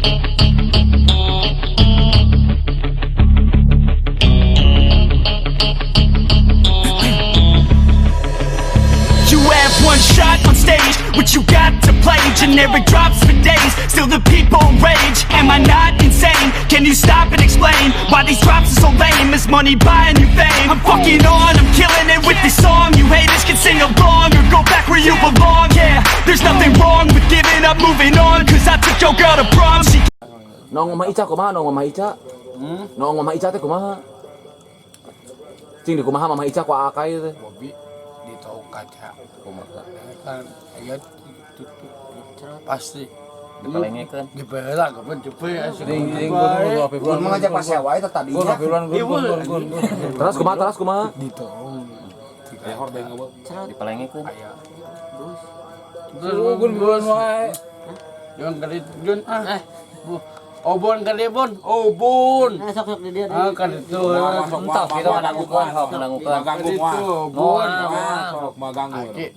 You have one shot on stage, what you got to play? Generic drops for days, still the people rage. Am I not insane? Can you stop and explain why these drops are so lame? Is money buying you fame? I'm fucking on, I'm killing it with this song. You haters can sing along or go back where you belong. Yeah, there's nothing wrong with giving up, moving on. 'Cause I took your girl to prom. She Noong Mama Ica kumaha, noong Mama Ica? Noong Mama Ica teh kumaha? Cing di kumaha Mama Ica ku Akay teh? Bobi di tahu kaca. Kumaha? Kan aya tutup pasti. Dipalengekeun. Diberak apa cepet asli. Gun mengajak pas sewa itu tadinya. Terus kumaha, terus kumaha? Ditong. Aya hordeng apa? Dipalengekeun. Aya. Terus gun gun wae. Jangan kali gun ah. Obon kali bon, obon. Nah, sok sok di dia. Ah kan itu. Entos gitu ngandangukeun, sok ngandangukeun. Ganggu moal. Itu obon. Sok mah ganggu. Aki.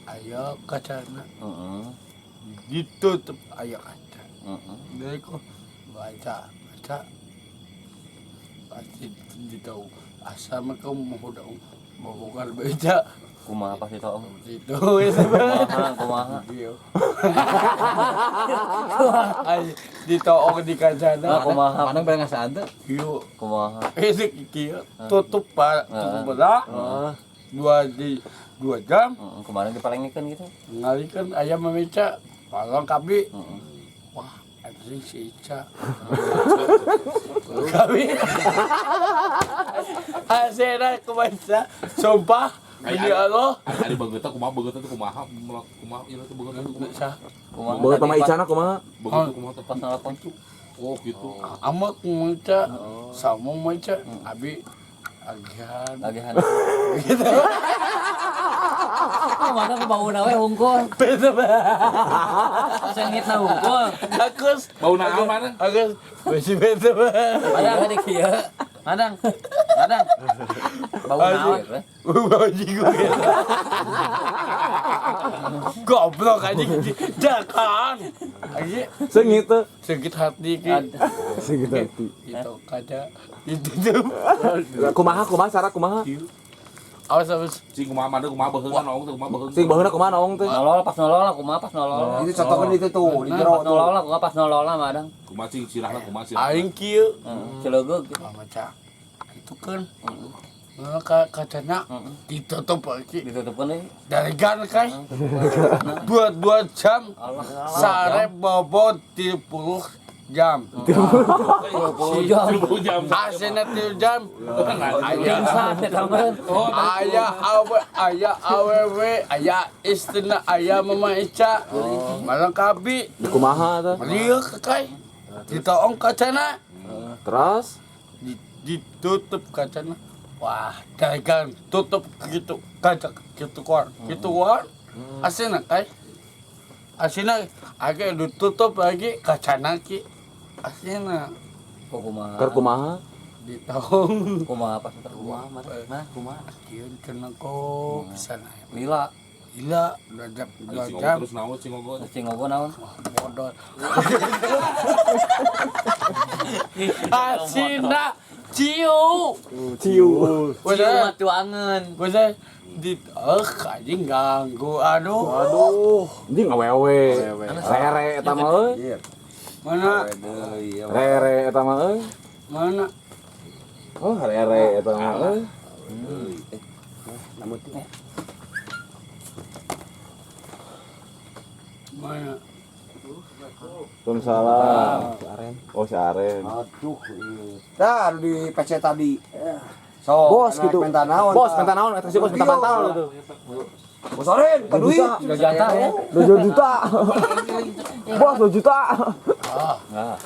Ayo kacana. Ditutup aya kaca. Dari kok baca baca pasti ditahu asal mereka mau udah mau bukan baca. Kumaha pasti tau. Itu ya. Kumaha, kumaha. Iya. Ay, ditoong di kacana. Ah, kumaha. Mana bareng ngasaan tuh? Kieu. Kumaha. Ini kieu tutup pak, tutup belah. 2 jam. Heeh, kemarin dipalengekeun gitu. Ngalikan ayam memica, palong kabi. Wah, anjing si Ica. Kabi. Asena kumaha sumpah demi Allah. Ari beungeutna kumaha, beungeutna teh kumaha, melot kumaha ieu teh beungeutna teh kumaha. Sah. Kumaha. Beungeut Mama Ica na kumaha? Beungeut kumaha teh? Pas nelpon. Oh gitu. Amat maca sama maca abi agihan. Tagihan. Oh, mana ku bauna we hungkul. Sengitna hungkul. Agus Bau naon mana? Agus besi bete. Padang di kieu. Madang. Madang. Bau naon we? Bajiku gitu. Goblok anjing jangan. Anjing Sengit teh. sakit hati ki. Sengit hati. Itu kaca ditutup. Kumaha kumaha cara kumaha? Awas awas. Cing kumaha mana kumaha beungeutna noong teh kumaha beungeut. Sing baheuna kumaha noong teh? Nolol pas nolol kumaha pas nolol. Itu contohnya itu tuh di jero Pas tuh. nolol kumaha pas nolol madang. Kumaha cing sirahna kumaha sirahna. Aing kieu. Heeh, celegeug. Maca. Itu kan. Nah, kacana ditutup lagi. Ditutupkeun deui. Dari gan kai. 2 jam. Allah. Sare bobo 30 jam. 20 jam. 30 jam. Asena 3 jam. Aya Pingsan eta mah. aya awe aya awewe aya istrina aya mama Ica. Malang kabi. Kumaha teh? Lieu kai. Ditoong kacana. Terus Ditutup kacana. Wah, dagang tutup gitu kaca gitu keluar, gitu keluar. Asena kai. Asena agak ditutup lagi kacana ki. Asena Kok kumaha? keur kumaha? ditoong. Kumaha pas eta? Kumaha, mana? Kumaha? Kieu cenah kok bisa naik. Lila. Gila, 2 jam, dua Cing jam. terus naon cing ogo. Terus cing ogo naon? Bodoh. Asina ciu. Ciu. Ciu Udah, mah tuangeun. udah di eh anjing ganggu aduh. Aduh, anjing awewe. Rere eta mah euy. Mana Rere eta mah euy. mana Oh, rere eta mah euy. mana Waalaikumsalam. Si Aren. Oh, si Aren. Aduh. Dah di PC tadi. So, Bos naik gitu. Minta naon. Bos minta naon eta si bos minta bantal gitu. Bos Aren, minta duit. 2 juta ya. 2 juta. Bos 2 juta.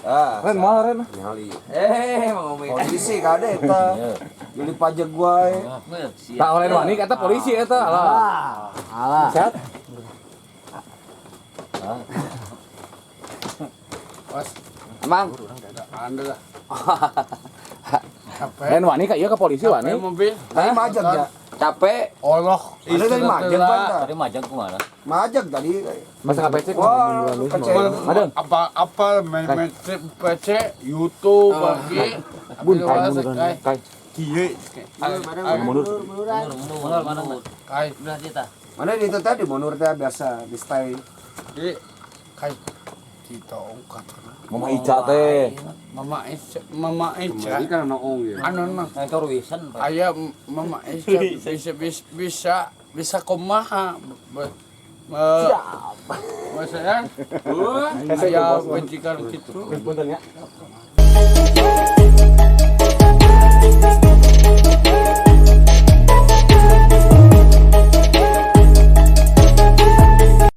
Ah, Ren mahal Ren. nyali. Eh, mau ngomong. Polisi kade eta. Beli pajak gua. Tak oleh wani eta polisi eta alah. Alah. Sehat? pas Emang anda lah. Capek. Ren wani ka ieu ka polisi wani. Capek mobil. Tapi pajak ya. Capek. Allah. Ada tadi majag ban tah. Tadi majang kumaha? Majag tadi. Masa ka PC Wah, PC. Madang. Apa apa main main PC YouTube lagi. Bun kai mundur kai. Kieu. Mundur. Mundur, Mundur mana? Kai. Belah dia tah. Mana di itu tadi mundur teh biasa di style. Di kai kita ongkat. Mama Ica teh. Mama Ica, Mama Ica. Ini kan noong ya. Anu nah. Nah, kau ruisan. Pak. Aya Mama Ica bisa bisa bisa bisa kumaha. Siap. Maksudnya, aya pendidikan gitu. Punten ya.